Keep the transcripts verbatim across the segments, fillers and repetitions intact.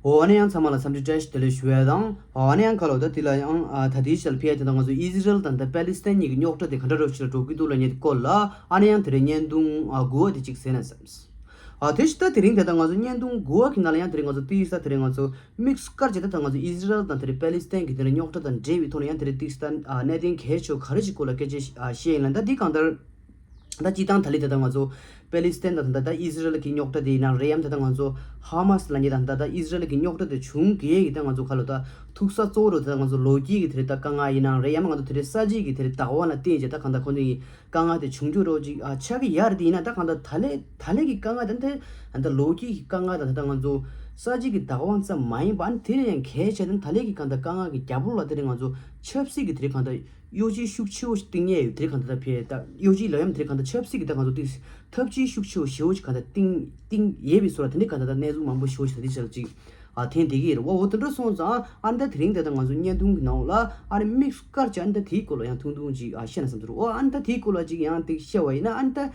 འོ་ཨ་ནི་ཡང་ཚང་མ་ལ་འཚམས་འདྲི་བཀྲ་ཤིས་བདེ་ལེགས་ཞུ་ཡ་དང་། འོ་ཨ་ནི་ཡང་ཁ་ལོ་ད་དེ་ལ་ཡང་ཨ་ད་དེའི་ཞལ་ཕེ་དེ་དང་ང་ཚོ་ཨི་ཟི་རལ་དང་ད་པེ་ལི་སི་ཐན་གཉིས་ཀྱི་རྙོག་དྲ་དེ་ག་འདྲ་རོབ་ཞིག་ལ་འགྲོ་གི་འདུག་ལ་ཉེ་དུ་སྐོར་ལ་ཨ་ནི་ཡང་དེ་རིང་བརྙན་ཐུང་ཨ་དགུ་བ་དེ་གཅིག་གསན་ན་བསམས། ཨ་དེ་ཞིག་ད་དེ་རིང་དེ་དང་ང་ཚོ་བརྙན་ཐུང་དགུ་བ་གི་ནང་ལ་ཡང་དེ་རིང་ང་ཚོ་ཏིས་ད་དེ་རིང་ང་ཚོ་དམིགས་སུ་བཀར་བྱས་ད་ད་ང་ཚོ་ཨི་ཟི་རལ་དང་དེ་རིང་པེ་ལི་སི་ཐན་གྱི་དེ་རིང་རྙོག་དྲ་དང་འབྲེལ་བའི་ཐོག་ནས་ཡང་དེ་རིང་ཏིས་ད་ཨ་གནད་དོན་གལ་ཆེ་བ་ག་རེ་ཞིག་སྐོར་ལ་སྐད་ཆ་ཨ་བཤད་ཡིན་ལ་ད་འདི་གང་ལྟར། ད་སྤྱིར་བཏང་ད་ལི་ད་ལྟ་ང་ཚོ་པེ་ལི་སི་ཐན་དང་ད་ལྟ་ཨི་ཟི་རལ་གྱི་རྙོག་དྲ་དེ་ཡིན་ན་རེད་ཡམ་ད་ལྟ་ང་ཚོ་ཧ་མ་སི་ལབ་མཁན་དང་ད་ལྟ་ཨི་ཟི་རལ་གྱི་རྙོག་དྲ་དེ་བྱུང་གི་ཡས་ཀྱི་ད་ང་ཚོ་ཁ་ལོ་ད་ཐུག་ས་གཙོ་བོ་རུ་ད་ང་ཚོ་ལོ་རྒྱུས་ཀྱི་དེ་རེད་ད་དཀའ་ངལ་ཡིན་ན་རེད་ཡམ་ང་ཚོ་དེ་རེད་ས་བྱི་གི་དེ་རེད་བདག་དབང་ལ་བརྟེན་བྱས་ད་གང་ལྟར་ཁོང་ཚོ་ཡི་དཀའ་ངལ་དེ་བྱུང་རྒྱུ་རོ་ཅིག་ཨ་ཆགས་ཀྱི་ཡ་རེད་དེ་ཡིན་ན་ད་གང་ལྟར་ད་ལས་ད་ལས་ཀྱི་དཀའ་ངལ་དེ་ད་ད་ལོ་རྒྱུས་ཀྱི་དཀའ་ངལ་དང་ད་ལྟ་ང་ཚོ་ས་བྱི་གི་བདག་དབང་ཙམ་མ་ཡིན་པ་ཨ་ནི་དེ་ལས་ཡང་གལ་ཆེ་ད་ད་ལས་ཀྱི་གང་ལྟར་དཀའ་ངལ་གྱི་རྒྱབ་ལོགས་ལ་དེ་རེད་ང་ཚོ་ཆབ་སྲིད་ཀྱི་དེ་རེད་གང་ལྟར། གཡོ་ཇུས་ཤུགས་ཆེ་བོ་ཞིག་བཏིང་ཡས་ཡོད་དེ་གང་ལྟར་ད་ཕེ་ད་གཡོ་ཇུས་ལ་ཡམ་དེ་གང་ལྟར་ཆབ་སྲིད་ཀྱི་ད་གང་ཚོ་ཏིག་ཐབས་ཇུས་ཤུགས་ཆེ་བོ་ཞེ་བོ་ཞིག་གང་ལྟར་བཏིང་བཏིང་ཡས་པའི་བཟོ་ལ་དེ་འདྲའི་གང་ལྟར་ད་གནས་ཚུལ་མང་པོ་ཞེ་བོ་ཞིག་ད་དེ་ཆ་ལ་ཅིག་ཨ་ཐེན་དེ་གི་རེད་བ། འོ་དེ་འདྲ་སོང་ཙང་ཨ་ནི་ད་དེ་རིང་དེ་ད་ང་ཚོ་བརྙན་ཐུང་གི་ནང་ལ་ཨ་ནི་དམིགས་སུ་བཀར་ཅིག་ཨ་ནི་ད་དེའི་སྐོར་ལ་ཡང་ཐུང་ཐུང་ཅིག་ཨ་བཤད་ན་བསམ་ཚུལ་རེད། འོ་ཨ་ནི་ད་དེའི་སྐོར་ལ་ཅིག་ཡང་ཏིག་བཤད་བ་ཡིན་ན་ཨ་ནི་ད།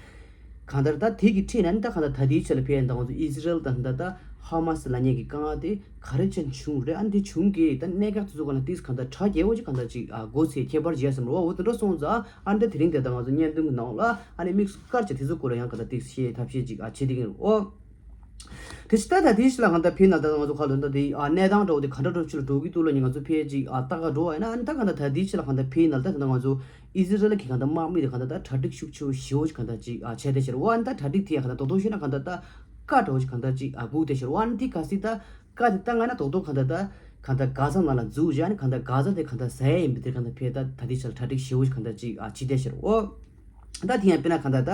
གང་ལྟར་ད་དེ་གི་ཁྲིད་ནས་ད་གང་ལྟར་ད་ལྟའི་ཆ་ལ་ཕེ་ཡན་ད་ང་ཚོ་ཨི་ཟི་རལ་དང་ད་ད་ཧ་མ་སི་ལ་ཉེ་གི་དཀའ་ངལ་དེ་ག་རེ་ཅན་བྱུང་རེད། ཨ་ནི་དེ་བྱུང་གི་ད་གནད་འགག་དེ་ཚོ་གང་ལ་ཏིས་གང་ལྟར་དྲ་རྒྱས་པོ་ཅིག་གང་ལྟར་ཅིག་ཨ་སྒོ་ཚེ་ཁྱད་པར་བྱས་སམ་རོ། འོ་དེ་འདྲ་སོང་ཙང་ཨ་ནི་ད་དེ་རིང་དེ་ད་ང་ཚོ་བརྙན་ཐུང་གི་ནང་ལ་ཨ་ནི་དམིགས་སུ་བཀར་བྱས་དེ་ཚོ་སྐོར་ལ་ཡང་གང་ལྟར་ཏིས་བཤད་ཐབས་ཤེས་ཅིག་ཨ་བྱེད་དེ་གི་རེད། འོ་དེ་ཕྱི་ད་ད་དེ་ཕྱི་ལ་གང་ལྟར་ཕེ་ན་ད་ང་ཚོ་ཁ་ལོ་ད་དེ་ཨ་གནས་སྟངས་འདྲ་བོ་དེ་ག་འདྲ་འདྲ་ཕྱི་ལ་འགྲོ་གི་འདུག་ལ་ཉིན་ང་ཚོ་ཕེ་ཅིག་ཨ་ལྟ་ག་འགྲོ་བ་ཡིན་ན་ཨ་ནི་ད་གང་ལྟར་ད་དེ་ཕྱི་ལ་གང་ལྟར་ཕེ་ཡིན་ན་ད་ད་ང་ཚོ། ཨི་ཟི་རལ་གྱི་གང་ལྟར་དམག་མི་དེ་གང་ལྟར་ད་གྲ་སྒྲིག་ཤུགས་ཆེ་བོ་ཞེ་བོ་ཞིག་གང་ལྟར་ཅིག་ཨ་བྱས་ཏེ་ཤར་བ་ཨ་ནི་ད་གྲ་སྒྲིག་དེ་ཡང་གང་ལྟར་རྡོག་རྡོག་ཤོད་ན་གང་ལྟར་ད་བཀའ་འདྲ་བོ་ཞིག་གང་ལྟར་ཅིག་ཨ་སྒུག་སྟེ་ཤར་བ་ཨ་ནི་དེ་ག་སྲིད་ད་བཀའ་དེ་བཏང་ང་ན་རྡོག་རྡོག་གང་ལྟར་ད་གང་ལྟར་གྷ་ཟ་ནང་ལ་འཛུལ་བྱས་ཨ་ནི་གང་ལྟར་གྷ་ཟ་དེ་གང་ལྟར་ཟ་ཡ་ཡིན་པ་དེ་གང་ལྟར་ཕེ་ད་ད་ལྟའི་ཆར་གྲ་སྒྲིག་ཞེ་བོ་ཞིག་གང་ལྟར་ཅིག་ཨ་བྱས་ཏེ་ཤར་བ་ཨོ། ད་དེ་ཡང་དཔེར་ན་གང་ལྟར་ད་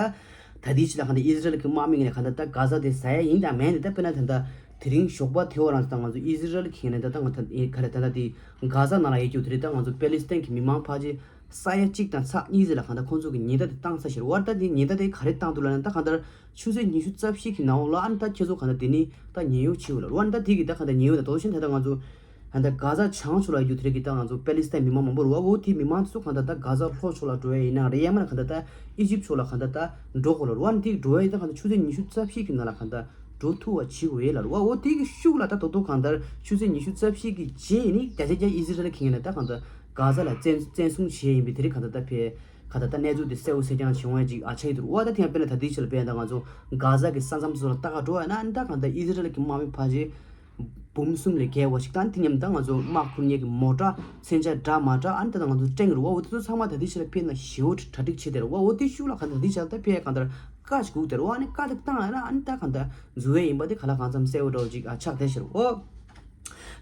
ད་ལྟའི་ཆར་ལ་གང་ལྟར་ཨི་ཟི་རལ་གྱི་དམག་མི་ངོས་ནས་གང་ལྟར་ད་གྷ་ཟ་དེ་ཟ་ཡ་ཡིན་དང་མིན་དེ་ད་དཔེར་ན་ད་ལྟ་དེ་རིང་ཞོགས་པ་དེ་བ་རང་ད་ང་ཚོ་ཨི་ཟི་རལ་གྱི་ངོས་ནས་ད་ད་ང་ད་ག་རེ་ད་ད་དེ་གྷ་ཟ་ནང་ལ་ཡོད་རྒྱུ་དེ་རེད། ད་ང་ཚོ་པེ་ལི་སི་ཐན་གྱི་མི་མང་ཕལ་ཆེར་ས་ཡ་གཅིག་དང་ཚེག་གཉིས་ཙམ་ལ་གང་ལྟར་ཁོང་ཚོ་གི་ཉེན་བརྡ་དེ་བཏང་ཚར་ཤག་རེད་བ། ད་དེ་ཉེན་བརྡ་དེ་ག་རེ་བཏང་འདུག་ལབ་ན་ད་གང་ལྟར་ཆུ་ཚོད་ཉི་ཤུ་རྩ་བཞི་གི་ནང་ལ་ཨ་ནི་ད་ཁྱེད་ཚོ་གང་ལྟར་དེ་ནི་ད་ཉེན་གཡོལ་བྱེད་དགོས་ལབ་རེད་བ། ཨ་ནི་ད་དེ་གི་ད་གང་ལྟར་ཉེན་གཡོལ་ད་དོ་ཤན་ད་ད་ང་ཚོ་ད་ལྟ་གྷ་ཟ་བྱང་ཕྱོགས་ལ་ཡོད་དེ་རེད་གི་ད་ང་ཚོ་པེ་ལི་སི་ཐན་མི་མང་མང་པོ་རེད་བ། འོ་དེ་མི་མང་དེ་ཚོ་གང་ལྟར་ད་གྷ་ཟ་ལྷོ་ཕྱོགས་ལ་འགྲོ་ཡ་ཡིན་ན་རེད་ཡང་མིན་ན་གང་ལྟར་ད་ཨི་ཇིབ་ཕྱོགས་ལ་གང་ལྟར་ད་འགྲོ་དགོས་ལབ་རེད་བ། ཨ་ནི་དེ་འགྲོ་ཡ་ཡིན་ད་གང་ལྟར་ཆུ་ཚོད་ཉི་ཤུ་རྩ་བཞི་གི་ནང་ལ་གང་ལྟར་འགྲོ་ཐུབ་པ་བྱེད་དགོས་ཡ་ལབ་རེད་བ། འོ་དེ་གི་ཤུགས་ལ་ད་དོ་དོ་གང་ལྟར་ཆུ་ཚོད་ཉི་ཤུ་རྩ་བཞི་གི་རྗེས་ནི་བརྒྱ་ཆ་བརྒྱ་ཨི་ཟི་རལ་གྱི་ངོས་ནས་ད་གང་ལྟར་གྷ་ཟ་ལ་བཙན་བཙན་བཟུང་བྱས་ཡིན་པའི་དེ་རིང་གང་ལྟར་ད་ཕེ་གང་ལྟར་ད་གནས་ཚུལ་དེ་གསལ་པོ་གསལ་རྐྱང་བྱུང་བ་ཅིག་ཨ་ཆགས་ཀྱི་འདུག་རེད་བ། ད་དེ་ཡང་དཔེར་ན་ད་ལྟའི་ཆར་ལ་དཔེར་ན་ད་ང་ཚོ་གྷ་ཟ་གི་ས་མཚམས་སུ་ལ་ལྟ་ག་འགྲོ་བ་ཡིན་ན་ཨ་ནི་ད་གང་ལྟར་ཨི་ཟི་རལ་གྱི་དམག་མི་ཕལ་ཆེར་འབུམ་གསུམ་ལས་བརྒལ་བ་ཞིག་དང་དེ་མཉམ་དུ་ང་ཚོ་དམག་ཁུར་མཁན་གྱི་མོ་ཊ་མཚོན་ཆ་འདྲ་མ་འདྲ་ཨ་ནི་ད་ང་ཚོ་སྤྲད་ཀྱི་རེད་བ། འོ་དེ་ཚོ་ཚང་མ་ད་ལྟའི་ཆར་ལ་ཕེ་ན་ཞེ་བོ་གྲ་སྒྲིག་བྱེད་དེ་རེད་བ། འོ་དེ་ཤུགས་ལ་གང་ལྟར་ད་ལྟའི་ཆར་ད་ཕེ་གང་ལྟར་བཀའ་ཞིག་སྒུག་དེ་རེད་བ། ཨ་ནི་བཀའ་དེ་བཏང་ཡ་ན་ཨ་ནི་ད་གང་ལྟར་འཛུལ་བ་ཡིན་པ་དེ་ག་ལ་གང་འཚམ་གསལ་བོ་འདྲ་བོ་ཅིག་ཨ་ཆགས་བསྡད་ཤག་འོ།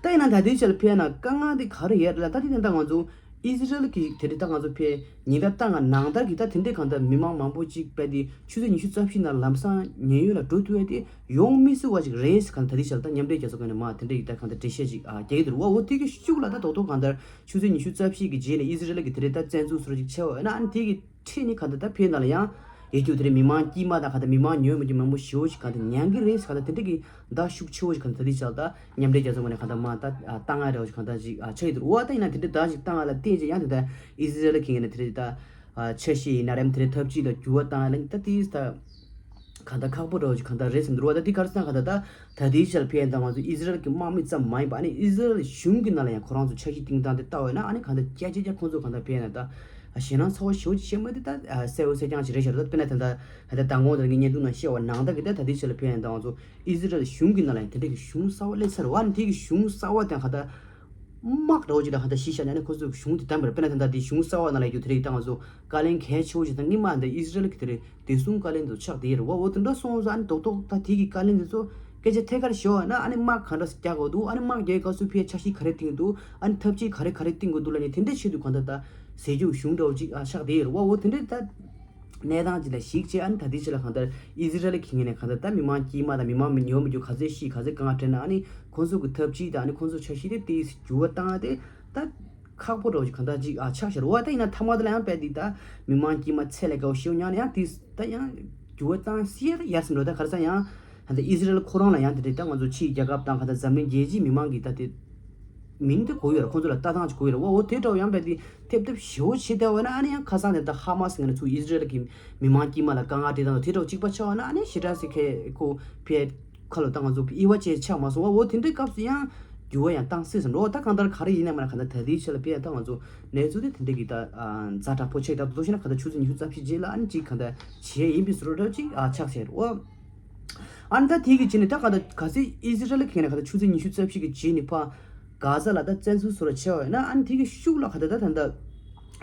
ད་ཡིན་ན་ད་ལྟའི་ཆར་ལ་ཕེ་ན་དཀའ་ངལ་དེ་ག་རེ་ཡོད་རེད་ལ་ད་དེ་ད་ང་ཚོ་ཨི་ཟི་རལ་གྱི་དེ་རེད་ད་ང་ཚོ་ཕེ་ཉིན་ད་ད་ང་ནང་ལྟར་གྱི་ད་དེ་འདྲའི་གང་ལྟར་མི་མང་མང་པོ་ཅིག་པས་དེ་ཆུ་ཚོད་ཉི་ཤུ་རྩ་བཞི་ནང་ལམ་སང་ཉེན་གཡོལ་ལ་འགྲོ་ཐུབ་ཡ་དེ་ཡོང་མི་སྲིད་པ་ཅིག་རེད་གང་ད་དེ་ཆར་ད་མཉམ་འབྲེལ་རྒྱལ་ཚོགས་ཀྱི་ནས་མ་དེ་འདྲ་ཡི་ད་གང་ད་འགྲེལ་བཤད་ཅིག་ཨ་རྒྱག་གི་འདུག་རེད་བ། འོ་དེ་གི་ཤུགས་ལ་ད་རྡོག་རྡོག་གང་ལྟར་ཆུ་ཚོད་ཉི་ཤུ་རྩ་བཞི་གི་རྗེས་ལ་ཨི་ཟི་རལ་གི་དེ་རེད་ད་བཙན་འཛུལ་སོར་ཅིག་ཆེ་བ་ཡོད་ན་ཨ་ནི་དེ་གི་ཁྲིད་ནི་གང་ལྟར་ད་ཕེ་ནང་ལ་ཡང་ཡེ་རྒྱུ་དེ་རེད། མི་མང་དཀྱུས་མ་དང་གང་ལྟར་མི་མང་ཉོ་མི་རྒྱུ་མང་པོ་ཞེ་བོ་ཞིག་གང་ལྟར་ཉན་གི་རེད་གང་ལྟར་དེ་འདྲ་གི་ད་ཤུགས་ཆེ་བོ་ཞིག་གང་ལྟར་དེ་ཆགས་ད་མཉམ་འབྲེལ་རྒྱལ་ཚོགས་ངོས་ནས་གང་ལྟར་མ་ད་ཏང་ང་རེ་བ་ཞིག་གང་ལྟར་ཞིག་ཆགས་ཡོད་འདུག་འོ་ད་ཡིན་ན་དེ་འདྲ་ད་ཞིག་ཏང་ང་ལ་བལྟས་རྗེས་ཡང་དེ་ད་ཨི་ཟི་རལ་གི་ངོས་ནས་དེ་འདྲ་ད་འཆར་གཞི་ཡིན་ན་རེམ་དེ་འདྲ་ཐབས་ཇུས་ལ་འགྱུར་བ་བཏང་ཡ་ལ་ད་དེ་ད། གང་ལྟར་ཁག་པོ་འདྲ་བོ་ཞིག་གང་ལྟར་རེད་བསམ་འདུག་རེད་བ། ད་འདི་ག་རེ་ཟེར་ན་གང་ལྟར་ད་ད་ལྟའི་ཆར་ཕེ་ཡན་དང་ང་ཚོ་ཨི་ཟི་རལ་གྱི་དམག་མི་ཙམ་མ་ཡིན་པ་ཨ་ནི་ཨི་ཟི་རལ་གཞུང་གི་ནང་ལ་ཡང་ཁོ་རང་ཚོ་འཆར་གཞི་བཏིང་སྟངས་དེ་ལྟ་བས་ན་ཨ་ནི་གང་ལྟར་བརྒྱ་ཆ་བརྒྱ་ཁོང་ཚོ་གང་ལྟར་ཕེ་ཡན་དང་ཞེད་སྣང་ཚ་བོ་ཞེ་བོ་ཅིག་བཤད་མ་དེ་ད་གསལ་བོ་གསལ་རྐྱང་ཞིག་རེད་ཤག་ད་དཔེར་ན་ད་ལྟ་ད་ལྟ་མདང་དགོང་དང་ངས་བརྙན་ཐུང་ནང་བཤད་པ་ནང་ལྟར་གྱི་ད་ད་ལྟའི་ཆར་ཕེ་ཡན་དང་ང་ཚོ་ཨི་ཟི་རལ་གཞུང་གི་ནང་ལ་ཡང་དེ་འདྲ་གི་གཞུང་གསར་བ་སླེབས་ཚར་བ་ཨ་ནི་དེ་གི་གཞུང་གསར་བ་དེ་གང་ལྟར། དམག་འདྲ་བོ་ཅིག་ལ་ཧ་ད་གཞི་བཞག་ནས་ཨ་ནི་ཁོ་ཚོས་གཞུང་དེ་བདམས་པ་རེད། དཔེར་ན་ད་ལྟ་དེ་གཞུང་གསར་བ་ནང་ལ་ཡོད་རྒྱུ་དེ་རིགས་ད་ང་ཚོ་བཀའ་བློན་གལ་ཆེ་བོ་ཅིག་དང་སྔོན་མ་ད་ཨི་ཟི་རལ་གྱི་དེ་རིགས་བདེ་སྲུང་བཀའ་བློན་དུ་ཆགས་བསྡད་ཡོད་རེད་བ། འོ་དེ་འདྲ་སོང་ཙང་ཨ་ནི་རྡོག་རྡོག་ད་དེ་གི་བཀའ་བློན་དེ་ཚོ་སྐད་ཆ་ཐད་ཀར་ཞུ་བ་ན་ཨ་ནི་དམག་ག་འདྲ་རྒྱག་དགོས་འདུག་ཨ་ནི་དམག་རྒྱག་སྐབས་སུ་ཕར་འཆར་གཞི་ག་རེ་བཏིང་གི་འདུག་ཨ་ནི་ཐབས་ཇུས་ག་རེ་ག་རེ་བཏིང་དགོས་འདུག་ལབ་ནས་དེ་འདྲ་ཆེད་དུ་གང་ལྟར་ད་ཟས་རྒྱུ་གཞུང་འདྲ་བོ་ཅིག་ཨ་ཆགས་བསྡད་ཡོད་རེད་བ། འོ་དེ་འདྲ་ད། གནས་སྟངས་ཅིག་ལ་གཞིགས་བྱས་ཨ་ནི་ད་ལྟའི་ཆ་ལ་གང་ལྟར་ཨི་ཟི་རལ་གྱི་ངོས་ནས་གང་ལྟར་ད་མི་མང་དཀྱུས་མ་དང་མི་མང་མི་ཉོ་མི་རྒྱུ་ག་ཚོད་ཤི་ག་ཚོད་གང་སྤྲད་ན་ཨ་ནི་ཁོང་ཚོ་གི་ཐབས་ཇུས་དང་ཨ་ནི་ཁོང་ཚོ་འཆར་གཞི་དེ་དེ་འགྱུར་བ་བཏང་ཡ་དེ་ད་ཁག་པོ་འདྲ་བོ་ཞིག་གང་ལྟར་ཅིག་ཨ་ཆགས་ཤར་བ། ད་ཡིན་ན་མཐའ་མ་དེ་ལ་ཡང་དཔེ་དེ་ད་མི་མང་དཀྱུས་མ་ཚད་ལས་བརྒལ་བ་ཤི་བ་མྱངས་ན་ཡང་དེ་ད་ཡང་འགྱུར་བ་བཏང་སྲིད་ཡ་ད་ཡར་སེམས་འགྲོ་ད་ག་རེ་ཟེར་ཡང་ད་ཨི་ཟི་རལ་ཁོ་རང་ལ་ཡང་དེ་འདྲ་ད་ང་ཚོ་ཕྱིའི་རྒྱལ་ཁབ་དང་གང་ལྟར་འཛམ་གླིང་རྒྱལ་སྤྱིའི་མི་མང་གི་ད་དེ། མིང་དེ་གོ་ཡོད་ར། ཁོང་ཚོ་ལ་ལྟ་སྟངས་ཅིག་གོ་ཡོད་ར། འོ་འོ་དེ་འདྲ་ཡང་བས་དེ་ཐེབས་ཐེབས་ཞེ་བོ་བྱེད་བསྡད་པ་ན་ཨ་ནི་ཡང་ཁ་སང་དེ་ད་ཧ་མ་སི་ངོས་ནས་ཚུར་ཨི་ཟི་རལ་གྱི་མི་མང་དཀྱུས་མ་ལ་དཀའ་ངལ་སྤྲད་སྟངས་དང་དེ་འདྲ་གཅིག་པ་ཆགས་པ་ན་ཨ་ནི་ཞེ་དྲག་སེ་ཁེ་ཁོ་ཕེ་ ཁ་ལོ་ད་ང་ཚོ་དབྱེ་བ་བཅས་ཆགས་མ་སོང་བ། འོ་དེ་འདྲའི་སྐབས་སུ་ཡང་འགྱུར་བ་ཡང་བཏང་སྲིད་ཟེར་འགྲོ། ད་གང་ལྟར་ག་རེ་ཡིན་ན་མིན་ན་གང་ལྟར་ད་ལྟའི་ཆ་ལ་དཔེ་ད་ང་ཚོ་གནས་ཚུལ་དེ་དེ་འདྲ་གི་ད་ཛ་དྲག་པོ་ཆགས། ད་དུ་ཤེས་ན་གང་ལྟར་ཆུ་ཚོད་ཉི་ཤུ་རྩ་བཞི་རྗེས་ལ་ཨ་ནི་ཅིག་གང་ལྟར་བྱས་ཡིན་པའི་བཟོ་འདྲ་ཅིག་ཨ་ཆགས་བྱས་རེད་འོ། ཨ་ནི་ད་དེ་གི་རྗེས་ནས་ད་གང་ལྟར་ག་ཚོད་ཨི་ཟི་རལ་གྱི་ནས་གང་ལྟར་ཆུ་ཚོད་ཉི་ཤུ་རྩ་བཞི་གི་རྗེས་ནས་ཕར་གྷ་ཟ་ལ་ད་བཙན་འཛུལ་བཟོ་འདྲ་བྱས་པ་ཡིན་ན་ཨ་ནི་དེ་གི་ཤུགས་ལ་གང་ལྟར་ད་ད་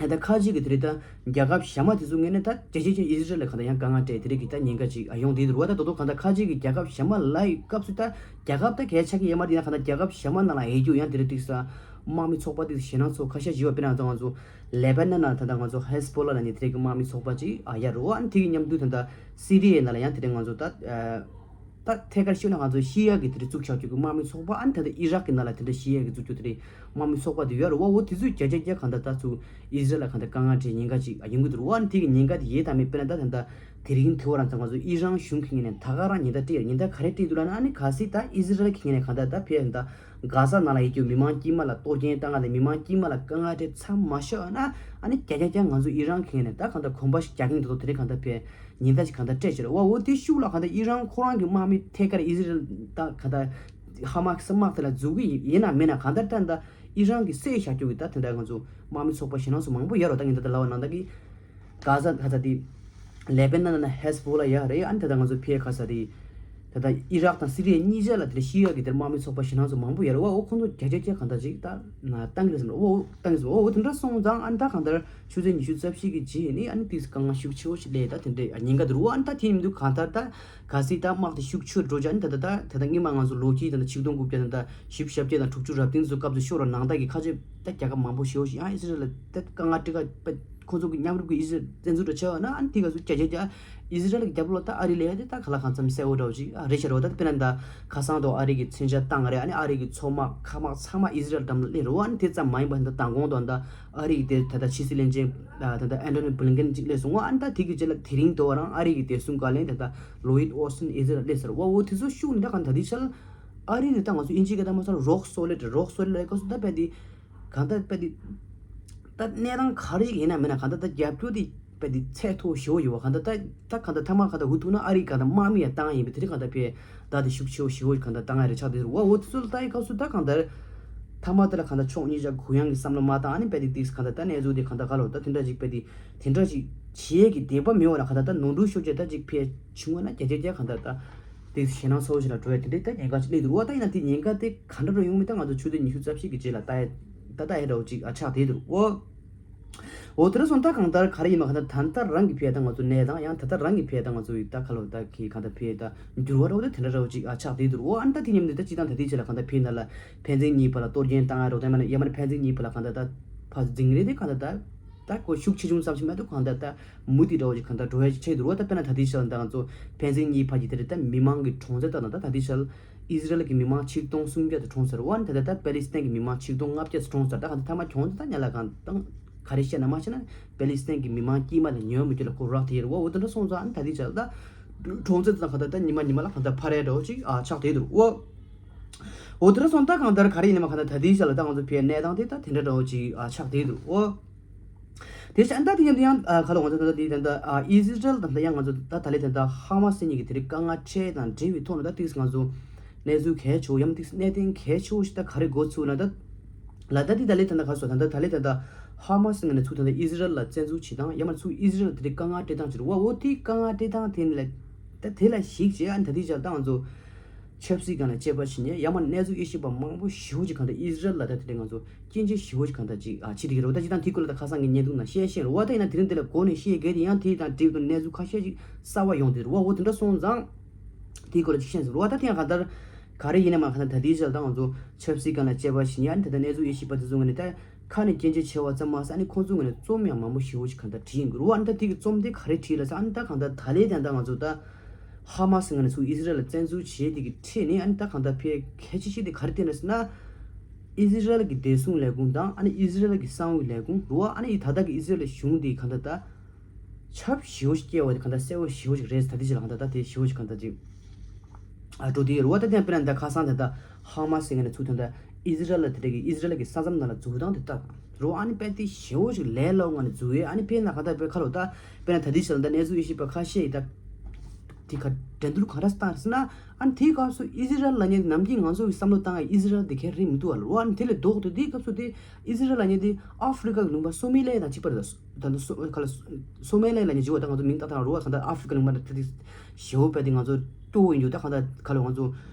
ལྟ་ད་ཁ་ཅིག་གི་དེ་རེད། ད་རྒྱལ་ཁབ་གཞན་མ་དེ་ཚོ་ངོས་ནས་ད་རྒྱ་ཆེ་ཆེ་ཨི་ཟི་རལ་ལ་གང་ལྟར་ཡང་དཀའ་ངལ་སྤྲད་དེ་རེད་གི་ད་ཉེན་ཁ་ཅིག་ཡོང་བསྡད་འདུག་བ། ད་དོ་དོ་གང་ལྟར་ཁ་ཅིག་གི་རྒྱལ་ཁབ་གཞན་མ་ལ་ཡི་སྐབས་སུ་ད་རྒྱལ་ཁབ་ད་གལ་ཆགས་ཀྱི་ཡོད་མ་རེད། ཡང་གང་ལྟར་རྒྱལ་ཁབ་གཞན་མ་ནང་ལ་ཡོད་རྒྱུ་ཡང་དེ་རེད། ཏིག་ས་དམག་མི་ཚོགས་པ་དེ་ཞེད་སྣང་ཚོགས་ཁ་ཤས་ཤིག་ཡོད། དཔེར་ན་ང་ཚོ་ལེ་བྷ་ནན་ནང་ད་ལྟ་ང་ཚོ་ཧེ་ཟ་བྷོ་ལ་ལ་ནི་དེ་རེད་གི་དམག་མི་ཚོགས་པ་ཅིག་ཨ་ཡ་རུ་ཨ་ནི་དེ་གི་མཉམ་དུ་ད་ལྟ་སི་རི་ཡའི་ནང་ལ་ཡང་དེ་རེད་ང་ཚོ་ད། ད་ཐད་ཀར་ཤོད་ན་ང་ཚོ་ཤི་ཡ་གི་དེ་འདྲ་བཙུགས་བཞག་རྒྱུ་གི་དམག་མི་ཚོགས་པ་ཨ་ནི་ད་ལྟ་ཨི་རག་གི་ནང་ལ་དེ་འདྲ་ཤི་ཡ་གི་བཙུགས་རྒྱུ་དེ་འདྲའི་དམག་མི་ཚོགས་པ་དེ་ཡོད་རེད་བ། འོ་དེ་ཚོས་བརྒྱ་ཆ་བརྒྱ་གང་ལྟར་ད་ཚུར་ཨི་ཟི་རལ་ལ་གང་ལྟར་དཀའ་ངལ་སྤྲད་ཉེན་ཁ་ཅིག་ཡོང་གི་འདུག་རེད་བ། ཨ་ནི་དེ་གི་ཉེན་ཁ་དེ་ཡོད་དམ་མེད་དཔེར་ན་ད་ད་ལྟ་དེ་རིང་དེ་བ་རང་ཚོ་ང་ཚོ་ཨི་རན་གཞུང་གི་ངོས་ནས་ད་ག་རང་ཉེན་བརྡ་སྤྲད་ཡོད། ཉེན་བརྡ་ག་རེ་སྤྲད་འདུག་ལབ་ན་ཨ་ནི་གལ་སྲིད་ད་ཨི་ཟི་རལ་གི་ངོས་ནས་གང་ལྟར་ད་ཕེ་ད་གྷ་ཟ་ནང་ལ་ཡོད་རྒྱུ་མི་མང་དཀྱུས་མ་ལ་གཏོར་སྐྱོན་བཏང་ང་ལས་མི་མང་དཀྱུས་མ་ལ་དཀའ་ངལ་སྤྲད་མཚམས་མ་བཞག་ན་ཨ་ནི་བརྒྱ་ཆ་བརྒྱ་ང་ཚོ་ཨི་རན་གི་ངོས་ནས་ད་གང་ལྟར་གོམ་པ་རྒྱག་གིན་འདུག་དེ་རིང་གང་ལྟར་ཕེ། ཉེན་བརྡ་ཞིག་གང་ལྟར་སྤྲད་ཕྱིར་བ། འོ་དེ་ཤུགས་ལ་གང་ལྟར་ཨི་རན་ཁོ་རང་གི་དམག་མི་ཐད་ཀར་ཨི་ཟི་རལ་དང་གང་ལྟར་ཧ་མ་སི་དམག་དེ་ལ་འཛུལ་གི་ཡིན་ན་མིན་ན་གང་ལྟར་ད་ལྟ་ཨི་རན་གི་བསད་བཞག་རྒྱུ་གི་ད་དེ་འདྲ་ང་ཚོ་དམག་མི་ཚོགས་པ་ཞེད་སྣང་ཚོ་མང་པོ་ཡོད་རེད། ད་ངས་ད་ལྟ་ལབ་པ་ནང་ལྟར་གི་གྷ་ཟ་གྷ་ཟ་དེ་ལེ་བྷ་ནན་ན་ཧེ་ཟ་བྷོ་ལ་ཡ་རེད། ཨ་ནི་ད་ལྟ་ང་ཚོ་ཕེ་གྷ་ཟ་དེ་ད་ལྟ་ཨི་རག་དང་སི་རི་ཡ་གཉིས་ཆ་ལ་དེ་ལ་ཤི་ཡ་གི་དེར་དམག་མི་ཚོགས་པ་ཞེད་སྣང་ཚོ་མང་པོ་ཡོད་རེད་བ། འོ་ཁོང་ཚོ་བརྒྱ་ཆ་བརྒྱ་གང་ལྟར་ཅིག་ད་ན་བཏང་གི་རེད་བསམ་རེད། འོ་བཏང་གི་རེད་བསམ། འོ་འོ་དེ་འདྲ་སོང་ཙང་ཨ་ནི་ད་གང་ལྟར་ཆུ་ཚོད་ཉི་ཤུ་རྩ་བཞི་གི་རྗེས་ནི་ཨ་ནི་དེ་དཀའ་ངལ་ཤུགས་ཆེ་བོ་ཞིག་སླེབས། ད་དེ་འདྲའི་ཉེན་ཁ་འདུག་རེད་བ། ཨ་ནི་ད་དེ་ཡིན་དུས་གང་ལྟར་ད་གལ་སྲིད་ད་དམག་དེ་ཤུགས་ཆེར་འགྲོ་ཅིག་ཨ་ནི་ད་ད་ད་ད་ད་སྔོན་མ་ང་ཚོ་ལོ་གཅིག་ད་ད་ཆིག་སྟོང་དགུ་བརྒྱ་ད་ད་བཞི་བཅུ་ཞེ་བརྒྱད་དང་དྲུག་ཅུ་རེ་བདུན་ཚོ་སྐབས་སུ་ཤོར་བ་ནང་ལྟར་གི་ཁ་ཆེ་ད་རྒྱལ་ཁབ་མང་པོ་ཞེ་བོ་ཞིག་ཡང་ཨི་སི་རེལ་ལ་ད་དཀའ་ངལ་སྤྲད་ཁ་ཁོང་ཚོ་གི་མཉམ་རུབ་ཀྱི་ཨི་སི་རེལ་བཙན་འཛུལ་འདྲ་བྱས་པ་ན་ཨ་ནི་དེ་ག་ཚོད་བརྒྱ་ཆ་བརྒྱ་ཨི་སི་རེལ་གྱི་རྒྱབ་ལོགས་ད་ཨ་རི་ལ་ཡ་དེ་ད་ག་ལ་གང་འཚམ་གསལ་བོ་འདྲ་བོ་ཅིག་ཨ་རེད་ཤག་རེད་བ། ད་དཔེར་ན་ད་ཁ་སང་དུ་ཨ་རི་གི་མཚོན་ཆ་བཏང་རེད། ཨ་ནི་ཨ་རི་གི་མཚོ་དམག་མཁའ་དམག་ཚང་མ་ཨི་སི་རེལ་འགྲམ་ལ་སླེབས་རེད་བ། ཨ་ནི་དེ་ཙམ་མ་ཡིན་པ་ད་མདང་དགོང་དུ་ད་ཨ་རི་གི་དེ་ད་ད་ཕྱི་སྲིད་བློན་ཆེན་ད་ད་ཨན་ཐོ་ནི་བྷི་ལིན་ཀེན་ཅིག་སླེབས་སོང་བ། ཨ་ནི་ད་དེ་གི་རྗེས་ལ་དེ་རིང་དུ་བ་རང་ཨ་རི་གི་བདེ་སྲུང་བཀའ་བློན་ད་ད་ལོ་ཡིད་ཨོ་སི་ཊིན་ཨི་སི་རེལ་སླེབས་ཟེར་བ། འོ་དེ་ཚོ་ཤུགས་ནི་ད་གང་ད་དེ་ཆ་ལ་ཨ་རི་ནི་ད་ང་ཚོ་དབྱིན་ཇི་སྐད་ད་མ་ཚོར་རོག་སོ་ལིཌ་རོག་སོ་ལིཌ་ལ་སྐབས་སུ་ད་དཔེ་དེ། གང་ལྟར་དཔེ་དེ། ད་གནས་སྟངས་ག་རེ་ཞིག་ཡིན་ན་མིན་ན་གང་ལྟར་ད་རྒྱབ་སྐྱོར་དེ་དཔེ་དེ་ཚད་མཐོ་ཞེ་པོ་ཡོད་པ། གང་ལྟར་ད་ད་གང་ལྟར་ཐ་མག་གང་ལྟར་འུ་ཐུག་ན་ཨ་རི་གང་ལྟར་དམག་མི་ཡང་བཏང་ཡིན་པ་དེ་རིང་གང་ལྟར་དཔེ་ད་དེ་ཤུགས་ཆེ་པོ་ཞེ་པོ་གང་ལྟར་བཏང་ཡ་རེ་ཆགས་བསྡད་རེད་བ། འོ་དེ་ཚོ་ལ་ལྟ་ཡི་སྐབས་སུ་ད་གང་ལྟར་ཐ་མག་དེ་ལ་གང་ལྟར་ཕྱོགས་གཉིས་ཆ་གུ་ཡངས་ཀྱི་བསམ་བློ་མ་བཏང་ཨ་ནི་དཔེ་དེ་དེ་གང་ལྟར་ད་གནས་ཚུལ་དེ་གང་ལྟར་ག་ལོ་ད་དེ་འདྲ་ཅིག་དཔེ་དེ་དེ་འདྲ་ཅིག་བྱེད་ཡས་ཀྱི་འདོད་པ་མེད་པ་ལ་གང་ལྟར་ད་ནོར་འཁྲུལ་ཤོར་བྱས་ད་ཅིག་ཕལ་བྱུང་བ་ན་བརྒྱ་ཆ་བརྒྱ་གང་ལྟར་ད། དེ་ཞེད་སྣང་ཚ་བོ་ཞིག་ལ་འགྲོ་ཡ་དེ་འདྲའི་ད་ཉེན་ཁ་ཅིག་སླེབས་འདུག་རེད་བ། ད་ཡིན་ན་དེ་ཉེན་ཁ་དེ་ག་འདྲ་འགྲོ་ཡོང་མིན་ད་ང་ཚོ་ཆུ་ཚོད་ཉི་ཤུ་རྩ་བཞི་གི་རྗེས་ལ་ལྟ་ཡ་ད་ལྟ་ཡ་འདྲ་བོ་ཅིག་ཨ་ཆགས་བསྡད་འདུག་འོ། འོ་དེ་འདྲ་སོང་ད་གང་ལྟར་ག་རེ་ཡིན་མ་གང་ལྟར་ད་ལྟ་རང་གི་ཕེ་ད་ང་ཚོ་གནས་སྟངས་ཡང་ད་ལྟ་རང་གི་ཕེ་ད་ང་ཚོ་ཡི་ད་ཁ་ལོ་ད་གི་གང་ལྟར་ཕེ་ད་འགྱུར་བ་འདྲ་བོ་དེ་དེ་འདྲ་འདྲ་བོ་ཅིག་ཨ་ཆགས་བསྡད་འདུག་འོ། ཨ་ནི་ད་དེ་མཉམ་དུ་ད་སྤྱི་བཏང་ད་ལྟའི་ཆ་ལ་གང་ལྟར་ཕེ་ན་ལ་ཕན་ཚུན་གཉིས་བར་ལ་གཏོར་སྐྱོན་བཏང་ཡ་རོགས་ད་མ་ན་ཡ་མ་ན་ཕན་ཚུན་གཉིས་བར་ལ་གང་ལྟར་ད་ཕར་འཛིང་རེས་དེ་གང་ལྟར་ད་ད་ཁོ་ཤུགས་ཆེ་ཆུང་ཙམ་ཞིག་མེད་འདུག་གང་ལྟར་ད་མུ་མཐུད་འདྲ་བོ་ཅིག་གང་ལྟར་འགྲོ་ཡ་ཅིག་ཆགས་འདུག་རེད་བ། ད་དཔེར་ན་ད་ལྟའི་ཆ་ལ་ད་ང་ཚོ་ཕན་ཚུན་གཉིས་བར་གྱི་དེ་རེད་ད་མི་མང་གི་གྲོང་ཚོ་ལྟ་ན་ད་ད་ལྟའི་ཆ་ལ་ཨི་སི་རལ་གྱི་མི་མང་ཆིག་སྟོང་སུམ་བརྒྱ་དེ་གྲོངས་ཚར་བ་ནི་ད་ལྟ་ད་པེ་ལི་སི་ཐན་གྱི་མི་མང་ཆིག་སྟོང་ལྔ་བརྒྱ་དེ་གྲོངས་ཚར། ད་གང་ལྟར་ཐ་མ་གྱོང་ཚོ་ད་ཉ་ལ་གང་ད་ག་རེ་བཤད་ན་མ་བཤད་ན་པེ་ལི་སི་ཐན་གྱི་མི་མང་དཀྱུས་མ་དང་ཉོན་མོ་རྒྱུ་ལ་ཁོ་རག་དེ་ཡོད་རེད་བ། འོ་དེ་འདྲ་སོང་ཙང་ཨ་ནི་ད་ལྟའི་ཆ་ལ་ད་གྲོང་ཚོ་དེ་ད་གང་ལྟར་ད་ཉི་མ་ཉི་མ་ལ་གང་ལྟར་འཕར་ཡ་འདྲ་བོ་ཅིག་ཨ་ཆགས་བསྡད་འདུག་འོ། འོ་དེ་འདྲ་སོང་ད་གང་ལྟར་ག་རེ་ཡིན་ན་མ་གང་ལྟར་ད་ལྟའི་ཆ་ལ་ད་ང་ཚོ་ཕའི་གནས་སྟངས་དེ་ད་དེ་འདྲ་འདྲ་བོ་ཅིག་ཨ་ཆགས་བསྡད་འདུག་འོ། དེ་བཞིན་ད་དེ་ཡང་དེ་ཡང་ཨ་ཁ་ལོ་ང་ཚོ་ད་ལྟ་དེ་ད་ལྟ་ཨ་ཨི་སི་རལ་དང་ད་ཡང་ང་ཚོ་ད་ད་ལྟའི་ད་ལྟ་ཧ་མ་སི་གཉིས་ཀྱི་དེ་རིང་དཀའ་ངལ་འཕྲད་དང་འབྲེལ་བའི་ཐོག་ནས་ད་ཏིག་ང་ཚོ་གནས་ཚུལ་གལ་ཆེ་བོ་ཡང་ཏིག་གནད་དོན་གལ་ཆེ་བོ་ཞིག་ད་ག་རེ་འགོ་ཚུགས་ན་ད་ལ་ད་དེ་ད་ལྟའི་ད་ལྟ་ག་སོ་ད་ད་ད་ལྟའི་ད་ལྟ་ཧ་མ་སི་ངོས་ནས་ཚུར་ད་ལྟ་ཨི་སི་རལ་ལ་བཙན་འཛུལ་བྱེད་སྟངས་ཡང་མ་ཚུར་ཨི་སི་རལ་དེ་རིང་དཀའ་ངལ་སྤྲད་སྟངས་ཅིག་རེད་བ། འོ་དེ་དཀའ་ངལ་སྤྲད་སྟངས་དེ་ནས་ད་དེ་ལ་གཞིགས་བྱས་ཨ་ད་དེ་ཆ་ད་ང་ཚོ་ཆབ་སྲིད་སྒང་ལ་དཔྱད་པ་བྱེད་མཁན་ཡང་མ་གནས་ཚུལ་དབྱེ་ཞིབ་པ་མང་པོ་ཞེ་པོ་ཅིག་གང་ལྟར་ཨི་སི་རལ་ལ་ད་དེ་འདྲའི་ང་ཚོ་སྐྱོན་བརྗོད་ཞེ་པོ་ཅིག་གང་ལྟར་ཅིག་ཨ་བྱེད་བསྡད་ཀྱི་རེད་བ། ད་ཅི་ད་དེའི་སྐོར་ལ་ད་ཁ་སང་གི་བརྙན་ཐུང་ནང་བཤད་ཤེས་རེད་བ། ད་ཡིན་ན་དེ་རིང་འདི་ལ་འགོ་ནས་བཤད་དགོས་དེ་ཡང་དེ་དང་འབྲེལ་དུ་གནས་ཚུལ་ཁ་ཤས་ཅིག་གསར་བ་ཡོང་བསྡད་རེད་བ། འོ་དེ་འདྲ་སོང་ཙང་དེའི་སྐོར་ལ་ཅིག་བཤད་ཟེར་བ། ད་དེ་ཡང་གང་ལྟར་ག་རེ་ཡིན་ན་མ་གང་ལྟར་ད་དེའི་ཆ་ལ་ད་ང་ཚོ་ཆབ་སྲིད་སྒང་ལ་དཔྱད་པ་བྱེད་མཁན་ད་ལྟ་གནས་ཚུལ་དབྱེ་ཞིབ་པ་དེ་ཚོ་ངོས་ནས་ད་ཁ་ནས་སྐྱོན་བརྗོད་བྱས་པ་ཙམ་མ་ཟད་ཨ་ནི་ཁོང་ཚོའི་ངོས་ནས་རྩོམ་ཡང་མང་པོ་ཞེ་པོ་ཅིག་གང་ལྟར་བྲིས་ཡིན་དགོས་རེད་བ། ཨ་ནི་ད་དེ་གི་རྩོམ་དེ་ག་རེ་བྲིས་ལབ་ཙང་ཨ་ནི་ད་གང་ལྟར་ད་ལན་དེ་ད་ང་ཚོ་ད་ཧ་མ་སི་ངོས་ནས་ཚུར་ཨི་སི་རལ་ལ་བཙན་འཛུལ་བྱས་དེ་གི་ཁྲིད་ནས་ཨ་ནི་ད་གང་ལྟར་ཕལ་གལ་ཆེ་ཤོས་དེ་ག་རེ་བསྟན་རེད་ཟེར་ན། ཨི་སི་རལ་གྱི་བདེ་སྲུང་ལས་ཁུངས་དང་ཨ་ནི་ཨི་སི་རལ་གྱི་གསང་བའི་ལས་ཁུངས་རེད་བ། ཨ་ནི་ད་ལྟ་གི་ཨི་སི་རལ་གཞུང་དེ་གང་ལྟར་ད་ཁྱབ་ཞེ་པོ་ཞིག་སྐྱེ་བ་དེ་གང་ལྟར་གསལ་པོ་ཞེ་པོ་ཞིག་རེད། ད་དེ་ཞིག་ལ་གང་ལྟར་ད་དེ་ཞེ་པོ་ཞིག་གང་ལྟར་ཅིག་ཨ་འགྲོ་དེ་ཡོད་རེད་བ། ད་དེ་དཔེར་ན་ད་ཁ་སང་དེ་ད་ཧ་མ་སི་ངོས་ནས་ཚུར་ད་ལྟ་ཨི་སི་རལ་ལ་དེ་འདྲ་གི་ཨི་སི་རལ་གྱི་ས་མཚམས་ནང་ལ་འཛུལ་སྟངས་དེ་ལྟ་རོ། ཨ་ནི་དཔེ་དེ་ཞེ་པོ་ཞིག་ལས་སླ་བོ་ངང་ནས་འཛུལ་ཡས། ཨ་ནི་དཔེར་ན་ག་ད་དཔེ་ཁ་ལོ་ད་དཔེར་ན་ད་དེ་ཞིག་ལ་ད་གནས་ཚུལ་དབྱེ་ཞིབ་པ་ཁ་ཤས་ཡིས་ད་ དེ་ག་འགྲན་བསྡུར་ག་འདྲ་བཏང་ཟེར་ན། ཨ་ནི་དེའི་སྐབས་སུ་ཨི་ཟི་རལ་ལབ་མཁན་དེ་ནམ་རྒྱུན་ང་ཚོ་གི་བསམ་བློ་བཏང་ཡ་ཨི་ཟི་རལ་དེ་ག་རེད་མི་འདུག་བ་ལ། ཨ་ནི་དེ་ལས་ལྡོག་སྟེ་དེའི་སྐབས་སུ་དེ་ཨི་ཟི་རལ་ལབ་མཁན་དེ་ཨ་ཧྥི་རི་ཀ་གི་ལུང་པ་སོ་མེ་ལི་ཡ་དང་གཅིག་པ་རེད། ད་ད་སོ་ག་ལ་སོ་མེ་ལི་ཡ་ལབ་མཁན་ཅིག་ཡོད་པ། ད་ང་ཚོ་མིང་ཏག་ཏག་རུ་བ་གང་ལྟར་ཨ་ཧྥི་རི་ཀ་ལུང་པ་དེ་དེ་ཞེ་པོ་དཔེ་དེ་ང་ཚོ་སྐྱོ་བོ་ཡིན་འདུག་ད་གང་ལྟར་ག་ལ་ང་ཚོ་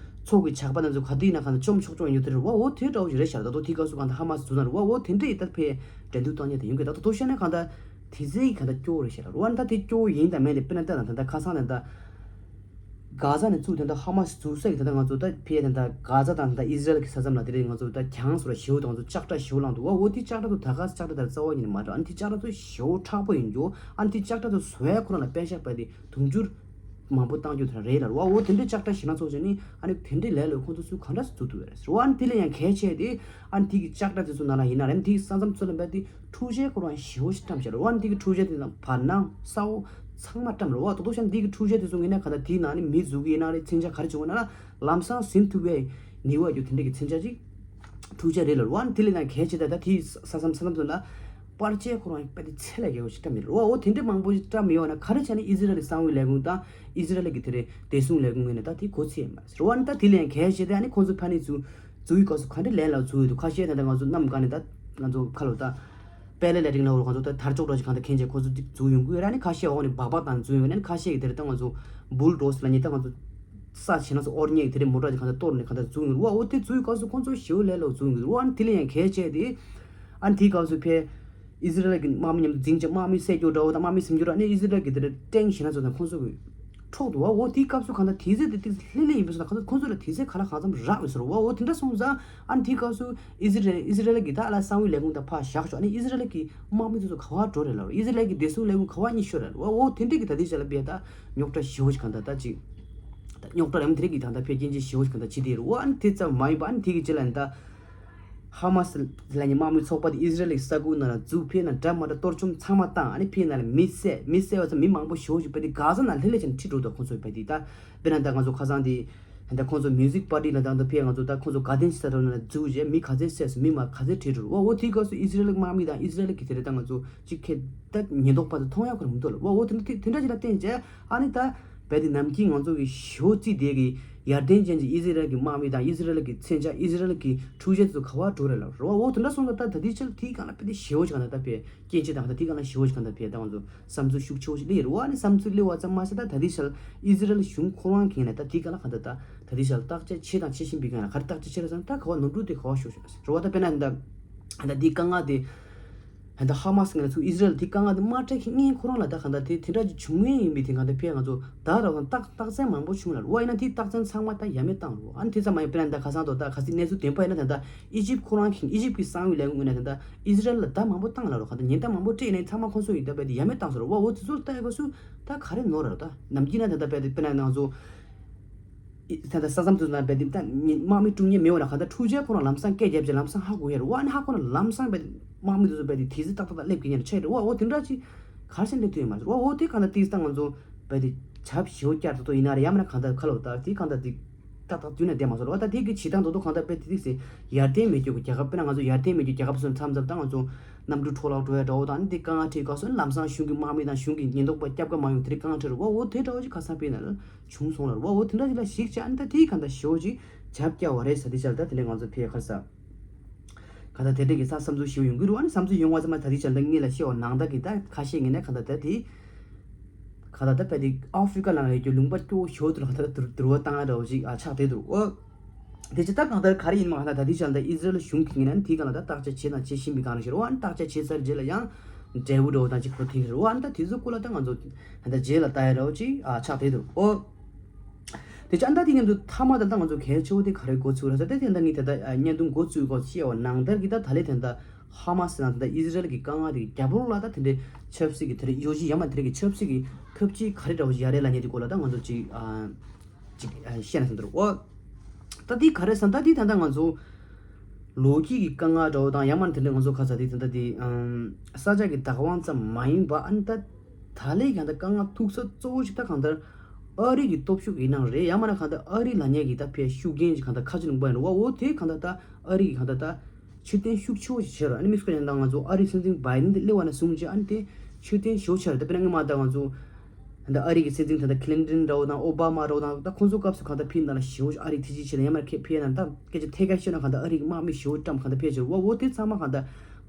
ཚོགས་ཀྱི་ཇག་པ་དེ་ཚོ་ག་དུས་ཡིན་ན་གང་ལྟར་བཅོམ་ཆོག་ཆོག་ཡིན་འདུག་དེ་རེད། བ་འོ་དེ་འདྲ་བོ་ཞིག་རེད་ཤག་ད་དུང་དེའི་སྐབས་སུ་གང་ལྟར་ཧ་མ་སི་འཛུགས་ན་རུ་བ་འོ་དེ་འདྲ་ཡི་ད་ཕེ་འགྲན་བསྡུར་བཏང་མཁན་དེ་ཡོང་གི། ད་ད་དོ་ཤེས་ན་གང་ལྟར་དེ་ཚེ་གི་གང་ལྟར་སྐྱོ་བོ་རེད་ཤག་ལ་རུ་བ། ད་དེ་སྐྱོ་བོ་ཡིན་དང་མེད་དེ་དཔེར་ན་ལྟ་ན་ད་ལྟ་ཁ་སང་ནས་ད། གྷ་ཟ་ནས་བཙུགས་དེ་འདྲ་ཧ་མ་སི་འཛུགས་ས་གི་དེ་འདྲ་ང་ཚོ་ད་ཕེ་དེ་འདྲ་གྷ་ཟ་དང་དེ་འདྲ་ཨི་ཟི་རལ་གི་ས་མཚམས་ལ་དེ་རིང་ང་ཚོ་ད་གྱང་སོ་ར་ཞེ་པོ་དང་ང་ཚོ་ལྕགས་དྲ་ཞེ་པོ་བསླངས་འདུག་བ། འོ་དེ་ལྕགས་དྲ་ཚོ་ད་ག་ས་ལྕགས་དྲ་དེ་རྩ་བ་ཉིད་ནས་མ་འདྲ། ཨ་ནི་དེ་ལྕགས་དྲ་ཚོ་ཞེ་པོ་མཁྲེགས་པོ་ཡིན་རྒྱུ། ཨ་ནི་དེ་ལྕགས་དྲ་ཚོ་བཟོ་ཡ་ཁོ་རང་ལ་པེ་ཤག་པ་དེ་དུང་ཕྱུར་མང་པོ་བཏང་རྒྱུ་དེ་རེད་ལ་རུ་བ། འོ་དེ་འདྲའི་ལྕགས་དྲ་ཞེ་ན་ཚོ་བྱས་ནི་ཨ་ནི་དེ་འདྲའི་ལས་ལ་ཁོང་ཚོ་ཚུར་ག་འདྲ་འཛུགས་ཐུབ་ཡོད་རེད་རུ་བ། ཨ་ནི་དེ་ལ་ཡང་གལ་ཆེ་དེ་ཨ་ནི་དེ་གི་ལྕགས་དྲ་དེ་ཚོ་ནང་ལ་ཡིན་ན་རེད། དེ་གི་ས་མཚམས་ཚོ་ལ་འབད་དེ། འཕྲུལ་ཆས་ཁོ་རང་ཞེ་པོ་ཞིག་བཀྲམ་བཞག་རེད་བ། འདི་གི་འཕྲུལ་ཆས་དེ་དང་བར་སྣང་ས་འོག་ཚང་མ་བཀྲམ་རེད་བ། དོ་དོ་ཤ་འདི་གི་འཕྲུལ་ཆས་དེ་ཚོ་ངེས་ན་ག་ད་དེའི་ནང་ནས་མི་ཟུག་གི་ཡིན་ན་རེད། མཚོན་ཆ་ག་རེ་བྱུང་བ་ན་ལམ་སང་ཟིན་ཐུབ་པའི་ནུས་པ་ཡོད་དེ་འདྲ་གི་མཚོན་ཆ་ཅིག་འཕྲུལ་ཆས་རེད་ལ་རེད་བ། དེ་ལས་ན་གལ་ཆེ་ད་ད་དེའི་ས་མཚམས་ས་མཚམས་ཚོ་ན་པར་ཆས་ཁོ་རང་དཔེ་དེ་ཚད་ལས་བརྒལ་བ་ཞིག་བཀྲམ་ཡོད་རེད་བ། འོ་དེ་འདྲ་མང་པོ་ཞིག་བཀྲམ་ཡོད་ན་ག་རེ་བྱས་ན་ཨི་ཟི་རལ་གི་གསང་བའི་ལས་ཁུངས་དང་ཨི་ཟི་རལ་གི་དེ་རེད་བདེ་སྲུང་ལས་ཁུངས་ངོས་ནས་ད་དེ་གོ་ཚད་མ་རེད་བ། ད་དེ་ལས་ཡང་གལ་ཆེ་ད་ཨ་ནི་ཁོང་ཚོ་ཕ་ནི་ཚུ་འཛུལ་ཡི་སྐབས་སུ་ག་འདྲ་ལན་ལ་འཛུལ་ཡོད་འདུག་ཁ་ཤས་ད་ལྟ་ང་ཚོ་གནམ་གང་ནས་ད་ང་ཚོ་ཁ་ལོ་ད་པེ་ལེ་ལེ་ཏིང་ལ་འོར་ང་ཚོ་ད་དར་ལྕོག་འདྲ་ཞིག་གང་ད་ཁྱེད་ཅག་ཁོ་ཚོ་འདི་འཛུལ་ཡོང་གི་ཡོད་ར། ནི་ཁ་ཤས་འོག་ནས་སྦག་སྦག་དང་འཛུལ་ཡོང་ནས་ཁ་ཤས་ཀྱི་དེར་ད་ང་ཚོ་བུལ་ཌོ་ཟར་ལ་ཉེ་ད་ང་ཚོ་ས་ཆེ་ན་ཚོ་ཨོར་ཉེ་གི་དེ་རེད་མོ་ཊ་ཅིག་གང་ད་གཏོར་ནས་གང་ད་འཛུལ་ཡོང་རུ་བ། འོ་དེ་འཛུལ་ཡི་སྐབས་སུ་ཁོ་ཚོ་ཞེ་པོ་ལས་ལོ་འཛུལ་ཡོང་གི་རུ་བ། ཨ་ནི་དེ་ལས་ཡང་གལ་ཆེ་དེ་ཨ་ནི་དེའི་སྐབས་སུ་ཕེ། ཨི་ཟི་རལ་གྱི་དམག་མི་མཉམ་དུ་འཛིང་བྱས་དམག་མི་བསད་རྒྱུ་འདྲ་བོ་དང་དམག་མི་ཟིན་རྒྱུ་ར་ནི་ཨི་ཟི་རལ་གྱི་དེ་འདྲ་ཏེང་ཞེ་ན་ཚོ་དང་ཁོང་ཚོ་གི་འཕྲོག་འདུག་བ། འོ་དེའི་སྐབས་སུ་གང་ལྟར་དེ་ཚེ་དེ་ཏིག་ཙམ་ལྷེ་ལྷེ་ཡིན་པ་སོང་ན་གང་ལྟར་ཁོང་ཚོ་ལ་དེ་ཚེ་ག་ལ་གང་འཚམ་རག་ཡོད་ཟེར་བ། འོ་དེ་འདྲ་སོང་ཙང་ཨ་ནི་དེའི་སྐབས་སུ་ཨི་ཟི་རལ་ཨི་ཟི་རལ་གྱི་ད་ཨ་ལ་གསང་བའི་ལས་ཁུངས་དང་ཕར་བཞག་ཤོག་ཨ་ནི་ཨི་ཟི་རལ་གྱི་དམག་མི་དེ་ཚོ་ག་བ་འགྲོ་རེད་ལ། ཨི་ཟི་རལ་གྱི་བདེ་སྲུང་ལས་ཁུངས་ག་བ་གཉིད་ཤོར་རེད་ལ། འོ་དེ་འདྲ་གི་ད་དེ་ཅག་ལ་བལྟས་ད་རྙོག་དྲ་ཞེ་པོ་ཞིག་གང་ལྟར་ད་ཅིག་ད་རྙོག་དྲ་རམ་དེ་རིགས་ཀྱི་ད་ལྟ་ཕལ་སྐྱེན་ཅིག་ཞེ་པོ་ཞིག་གང་ལྟར་བྱེད་དེ་རུ། འོ་ཨ་ནི་དེ་ཙམ་མ་ཡིན་པ་ཨ་ནི་དེ་གི་རྗེས་ལ་ནི་ད། ཧ་མ་སི་ལབ་མཁན་དམག་མི་ཚོགས་པ་དེ་ཨི་ཟི་རལ་གྱི་ས་ཁུལ་ནང་ལ་འཛུལ་ཕེབས་ན་འདྲ་མ་འདྲ་གཏོར་བཅོམ་ཚང་མ་བཏང་། ཨ་ནི་ཕེབས་ན་ལ་མི་བསད་མི་བསད་པ་ཚོ་མི་མང་པོ་ཞེ་པོ་ཞིག་ཕེབས་ཏེ་གྷ་ཟ་ནང་ལྷེ་ལྷེ་བྱས་ནས་ཁྲིད་འགྲོ་འདུག་ཁོང་ཚོ་ཕེབས་ཏེ་ད་དཔེར་ན་ད་ང་ཚོ་ཁ་སང་དེ་ད་ཁོང་ཚོ་མིའུ་ཟིག་པར་ཊི་ལ་དང་དུ་ཕེབས། ང་ཚོ་ད་ཁོང་ཚོ་ག་དན་ས་ཐོ་ནང་འཛུལ་རྗེས་མི་ག་ཚད་བསད་སོང་མི་མ་ག་ཚད་ཁྲིད་འགྲོ་འོ་འོ་དེའི་སྐབས་སུ་ཨི་ཟི་རལ་གྱི་དམག་མི་དང་ཨི་ཟི་རལ་གྱི་དེ་རེད་ད་ང་ཚོ་གཅིག་ཁེ་ད་ཉེན་རྟོག་པ་ཚོ་མཐོང་ཡག་ཁོ་རང་མི་འདུག་ལ་འོ་འོ་དེ་འདྲ་དེ་འདྲ་ཅིག་ལ་བརྟེན་རྗེས་ཨ་ནི་ད། རྦད་དེ་ནམ་རྒྱུན་ང་ཚོ་གི་ཞེ་པོ་བརྩི་བསྡད་ཀྱི་ཡར་ལྡན་ཅན་གྱི་ཨི་ཟི་རལ་གྱི་དམག་མི་དང་ཨི་ཟི་རལ་གྱི་མཚོན་ཆ་ཨི་ཟི་རལ་གྱི་འཕྲུལ་ཆས་དེ་ཚོ་ག་བར་འགྲོ་རེད་ལབ་རེད་བ། འོ་དེ་འདྲ་སོང་ཙང་ད་ད་ལྟའི་ཆར་དེའི་སྒང་ལ་རྦད་དེ་ཞེ་པོ་ཅིག་གང་ལ་ད་དཔེ་སྐྱེན་ཆ་དང་ད་དེའི་སྒང་ལ་ཞེ་པོ་ཅིག་གང་ལ་ད་དཔེ་ད་ང་ཚོ་བསམ་ཚུལ་ཤུགས་ཆེ་བོ་ཞིག་སླེབས་རེད་བ། ཨ་ནི་བསམ་ཚུལ་སླེབས་པ་ཙམ་མ་ཟད་ད་ད་ལྟའི་ཆར་ཨི་ཟི་རལ་གཞུང་ཁོ་རང་གིས་ནས་ད་དེའི་སྒང་ལ་གང་ལྟར་ད་ད་ལྟའི་ཆར་བརྟག་དཔྱད་བྱས་དང་བྱེད་བཞིན་པའི་སྒང་ལ་ག་རེ་བརྟག་དཔྱད་བྱས་རེད་ཟེར་ན་ད་ག་བ་ནོར་འཁྲུལ་དེ་ག་བ་ཤོར་ཤག་རེད་བ། ད་དཔེར་ན་ད་ད་དེའི་དཀའ་ངལ་དེ། ད་ཧ་མ་སི་ངོས་ནས་ཚུར་ཨི་ཟི་རལ་དེ་དཀའ་ངལ་དེ་མ་སྤྲད་མཁན་ཁོ་རང་ལ་ད་གང་ལྟར་དེ་དེ་འདྲ་ཅིག་བྱུང་ངེས་ཡིན་པའི་དེ་གང་ལྟར་ཕེ་ང་ཚོ་ད་ར་བ་རྟགས་རྟགས་མཚན་མང་པོ་བྱུང་ལ་རུ་བ་ཡིན་ན་དེའི་རྟགས་མཚན་ཚང་མ་ད་ཡ་མེད་བཏང་རུ་བ། ཨ་ནི་དེ་ཙམ་མ་ཡིན་པ་ན་ད་ཁ་སང་དོ་ད་ག་སྲིད་གནས་ཚུལ་བདེན་པ་ཡིན་ན་ད་ད་ཨི་ཇིབ་ཁོ་རང་གིས་ཨི་ཇིབ་ཀྱི་གསང་བའི་ལས་ཁུངས་ངོས་ནས་ད་ད་ཨི་ཟི་རལ་ལ་ད་མང་པོ་བཏང་ལ་རུ་གང་ལྟར་ཉེན་བརྡ་མང་པོ་སྤྲད་ཡིན་ན་ཚང་མ་ཁོང་ཚོ་ཡིས་ད་བས་དེ་ཡ་མེད་བཏང་སོང་རུ་བ། འོ་དེ་ཚོ་ལྟ་ཡ་ག་སུ་ད་ག་རེ་ནོར་ར་ད་ནམ་རྒྱུན་ན་ད་ད་བས་དེ་དཔེར་ན་ང་ཚོ། ད་ལྟ་ས་མཚམས་དུ་ན་བས་དེ་ད་དམག་མི་དཀྲུག་མཁན་མེད་བ་ན་གང་ལྟར་འཕྲུལ་ཆས་ཁོ་རང་ལམ་སང་སྐད་རྒྱབ་ཅིག་ལམ་སང་ཧ་གོ་ཡ་རེད་བ། ཨ་ནི་ཧ་གོ་ན་ལམ་སང་བས་དམག་མི་དེ་ཚོ་བས་དེ་དེ་ཚོ་ཏག་ཏག་ཏག་སླེབས་ཀྱི་ཡིན་ཆེ་རེད་བ། འོ་དེ་འདྲ་ཅིག་གར་ཞིག་སླེབས་ཐུབ་ཡོད་མ་རེད་བ། འོ་དེ་གང་ལྟར་ཏིས་ད་ང་ཚོ་བས་དེ་ཇབ་ཞེ་པོ་བསྐྱར་ཏོག་ཏོ་ཡིན་ན་རེད་ཡ་མ་ན་གང་ལྟར་ཁ་ལོ་ད་དེ་གང་ལྟར་དེ་ཏག་ཏག་དུས་ན་བསྡད་མ་སོང་རེད་བ། ད་དེ་གི་བྱེད་སྟངས་ཏོག་ཏོ་གང་ལྟར་བས་དེ་ཏིས་སེ་ཡར་ལྡན་མེད་རྒྱུ་གི་རྒྱལ་ཁབ་དཔེར་ན་ང་ཚོ་ཡར་ལྡན་མེད་རྒྱུ་རྒྱལ་ཁབ་སོང་མཚམས་མཚམས་ད་ང་ཚོ་གནམ་གྲུ་འཕྲོ་བརླག་འགྲོ་ཡ་འདྲ་བོ་དང་ཨ་ནི་དེ་དཀའ་ངལ་འཕྲད་སྐབས་སུ་ལམ་སང་གཞུང་གི་དམག་མི་དང་གཞུང་གི་ཉེན་རྟོག་པ་སྐྱབས་ཀ་མ་ཡོང་དེ་རིགས་དཀའ་ངལ་འཕྲད་རེད་བ། འོ་དེ་འདྲ་བོ་ཅིག་ཁ་སང་དཔེར་ན་ལ། བྱུང་སོང་ལ་རུ་བ། འོ་དེ་འདྲ་ཅིག་ལ་གཞིགས་བྱས་ཨ་ནི་ད་དེའི་གང་ལྟར་ཞེ་པོ་ཅིག་ཇབ་བསྐྱར་བ་རེད་ཟེར་དེ་ཅག་ད་དེ་འདྲ་ང་ཚོ་ཕེ་ཁར་ས། གང་ལྟར་དེ་འདྲ་གི་ས་བསམ་ཚུལ་ཞེ་པོ་ཡོང་གི་རུ་བ། ཨ་ནི་བསམ་ཚུལ་ཡོང་བ་ཙམ་མ་ད་དེ་ཅག་ད་ངེད་ལ་བཤད་བ་ནང་ལྟར་གི་ད་ཁ་ཤས་ངེད་ནས་གང་ལྟར་ད་དེ། གང་ལྟར་ད་བས་དེ་ཨ་ཧྥི་རི་ཀ་ནང་ལ་ཡོད་རྒྱུ་ལུང་པ་སྐྱོ་བོ་ཞེ་པོ་དེ་ལ་གང་ལྟར་བསྡུར་བསྡུར་བ་བཏང་ཡ་འདྲ་བོ་ཅིག་ཨ་ཆགས་བསྡད་འདུག་འོ། དེ་ཅི་ད་གང་ལྟར་ག་རེ་ཡིན་མ་གང་ལྟར་ད་དེ་ཅག་ད་ཨི་ཟི་རལ་གཞུང་གི་ངེད་ནས་དེ་གང་ལ་ད་བརྟག་དཔྱད་བྱས་དང་བྱེད་བཞིན་པའི་སྒང་རེད་ཤག་རུ་བ། ཨ་ནི་བརྟག་དཔྱད་བྱས་ཚར་རྗེས་ལ་ཡང་འབྲས་བུ་འདྲ་བོ་དང་གཅིག་པ་ཐེངས་རེད་བ། ཨ་ནི་ད་དེ་ཚོ་སྐོར་ལ་ད་ང་ཚོ་ད་ལྟ་རྗེས་ལ་ལྟ་ཡ་འདྲ་བོ་ཅིག་ཨ་ཆགས་བསྡད་འདུག་འོ། དེ་ཅང་ད་དེ་མཉམ་དུ་མཐའ་མ་ད་ལྟ་ང་ཚོ་གལ་ཆེ་བོ་དེ་ག་རེ་འགོ་ཚུགས་ར་ཟེར་ཏེ་དེ་ད་ངས་ད་ལྟ་བརྙན་ཐུང་འགོ་བཙུགས་སྐོར་བཤད་པ་ནང་ལྟར་གྱི་ད་ད་ལས་དེ་ད་ཧ་མ་སི་དང་ད་ལྟ་ཨི་ཟི་རལ་གྱི་དཀའ་ངལ་དེ་རྒྱབ་ལོགས་ལ་ད་དེ་འདྲའི་ཆབ་སྲིད་ཀྱི་དེ་རེད་གཡོ་ཇུས་ཡ་མ་དེ་རེད་ཀྱི་ཆབ་སྲིད་ཀྱི་ཐབས་ཇུས་ག་རེ་འདྲ་བོ་ཞིག་ཡ་རེད་ལབ་མཁན་དེ་སྐོར་ལ་ད་ང་ཚོ་ཅིག་ཨ་ཅིག་ཨ་བཤད་ན་བསམ་འདུག་འོ། ད་དེ་ག་རེ་ཟེར་ན་ད་དེ་ད་ལྟ་ང་ཚོ་ལོ་རྒྱུས་ཀྱི་དཀའ་ངལ་འདྲ་བོ་དང་ཡ་མ་དེ་འདྲ་ང་ཚོ་ག་ས་དེ་ད་ལྟ་དེ་ཨམ་ས་ཆ་གི་བདག་དབང་ཙམ་མ་ཡིན་པ་ཨ་ནི་ད། ད་ལས་ཀྱང་ད་དཀའ་ངལ་ཐུག་ས་གཙོ་བོ་ཞིག་ད་གང་ལྟར་ཨ་རི་གི་སྟོབས་ཤུགས་ཡིན་ནའང་རེད། ཡང་མིན་ན་གང་ལྟར་ཨ་རི་ལབ་མཁན་གྱི་ད་ཕའི་ཤུགས་རྐྱེན་ཞིག་གང་ལྟར་ཁ་ཆེ་ལུང་པ་ཡིན་རུང་བ། འོ་དེ་གང་ལྟར་ད་ཨ་རི་གི་གང་ལྟར་ད་ཕྱིར་འཐེན་ཤུགས་ཆེ་བོ་ཞིག་བྱས་རུང་ཨ་ནི་མི་སྐོར་ཡང་ད་ང་ཚོ་ཨ་རི་སྲིད་འཛིན་བྷའི་ཌེན་དེ་སླེབས་པ་ནས་བཟུང་རྗེས་ཨ་ནི་དེ་ཕྱིར་འཐེན་ཞེ་པོ་ཆེ་རེད། ད་དཔེར་ན་སྔོན་མ་ད་ང་ཚོ་ ད་ཨ་རི་གི་སྲིད་འཛིན་ད་ལྟ་ཁི་ལིན་ཏན་འདྲ་བོ་དང་ཨོ་བྷ་མ་འདྲ་བོ་དང་ད་ཁོང་ཚོ་སྐབས་སུ་གང་ལྟར་ཕྱི་ནང་ལ་ཞེ་པོ་ཨ་རིའི་ཐེ་ཇི་ཆེ་ན་ཡང་མར་ཁེ་ཕེ་ན་ད་སྐད་ཆ་ཐད་ཀར་བཤད་ན་གང་ལྟར་ཨ་རི་གི་དམག་མི་ཞེ་པོ་བཀྲམ་གང་ལྟར་ཕེ་ཆེ་བ་འོ་དེ་ཚང་མ་གང་ལྟར་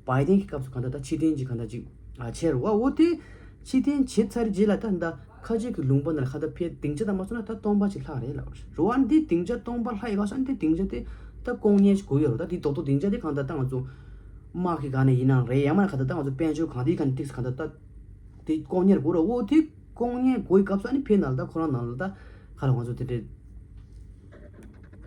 བའི་ཏན་གྱི་སྐབས་སུ་གང་ལྟར་ད་ཕྱིར་འཐེན་གྱི་གང་ལྟར་ཅིག་ཨ་ཆེ་རུ་བ་འོ་དེ་ཕྱིར་འཐེན་བྱེད་ཚར་རྗེས་ལ་ད་ད་ཁ་ཆེ་གི་ལུང་པ་ནང་ལ་གང་ལྟར་ཕེ་སྡིངས་ཆ་དང་མ་སོང་ན་ད་སྟོང་པ་ཅིག་ལྷག་རེད་ལབ་རེད་བ་འདི་སྡིངས་ཆ་སྟོང་པ་ལྷག་ཡོད་ག་སོང་འདི་སྡིངས་ཆ་དེ་ད་ལྐོག་རྔན་ཞིག་དགོས་ཡོད་རེད་ད་འདི་རྡོག་རྡོག་སྡིངས་ཆ་དེ་གང་ལྟར་ད་ང་ཚོ་དམག་གི་གང་ནས་ཡིན་ནའང་རེད་ཡང་མ་གང་ལྟར་ད་ང་ཚོ་དཔལ་འབྱོར་གང་དེའི་གང་ནས་ཏིག་ཙམ་གང་ལྟར་ད། དེ་ལྐོག་རྔན་དགོས་ར་འོ་དེ་ལྐོག་རྔན་དགོས་ཡི་སྐབས་སུ་ཨ་ནི་ཕེ་ནང་ལ་ད་ཁོ་རང་ནང་ལ་ད་ཁ་ལ་ང་ཚོ་དེ་འདྲའི་